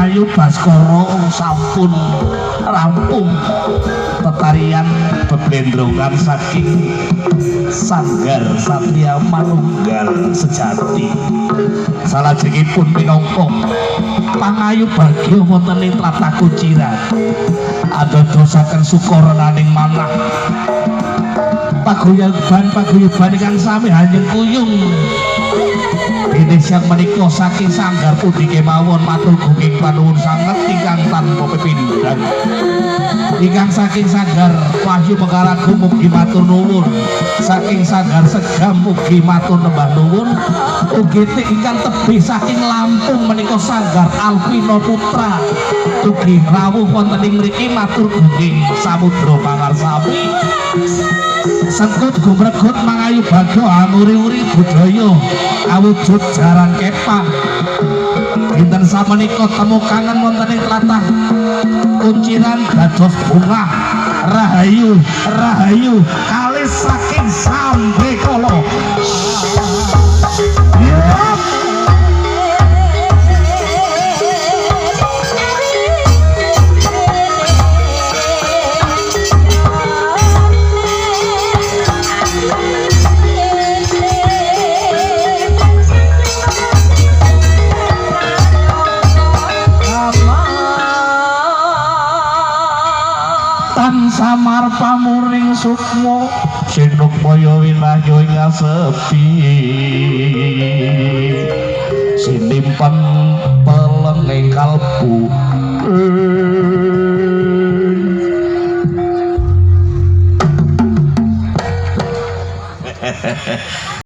Ayu Baskara sampun rampung tetarian beblendrongan saking Sanggar Satria Manunggal Sejati. Salajengipun minangka pangayu bagya wonten ing tlatah Kunciran andadosaken sukarananing manah paguyuban ingkang sami hanjeng kuyung. Dene siang menika saking sanggar pundi kemawon matur gunging panuwun sanget ingkang tanpa pepindhan. Ingkang saking sanggar Wahyu Mekaragung mugi matur nuwun, saking sanggar Segam mugi matur nembah nuwun, ugi ingkang tebih saking Lampung menika sanggar Alvino Putra ugi rawuh wonten ing mriki matur gunging samudra pangarsami. Sengkut gumregut mangayu bagya anguri-uri budaya awujud jaran kepang. Dinten samenika temu kangen wonten ing tlatah Kunciran dados bungah rahayu rahayu kalis saking sambekala. Samar pamuring sukma sinukmaya winahya ing asepi sinimpen pelenge kalbu.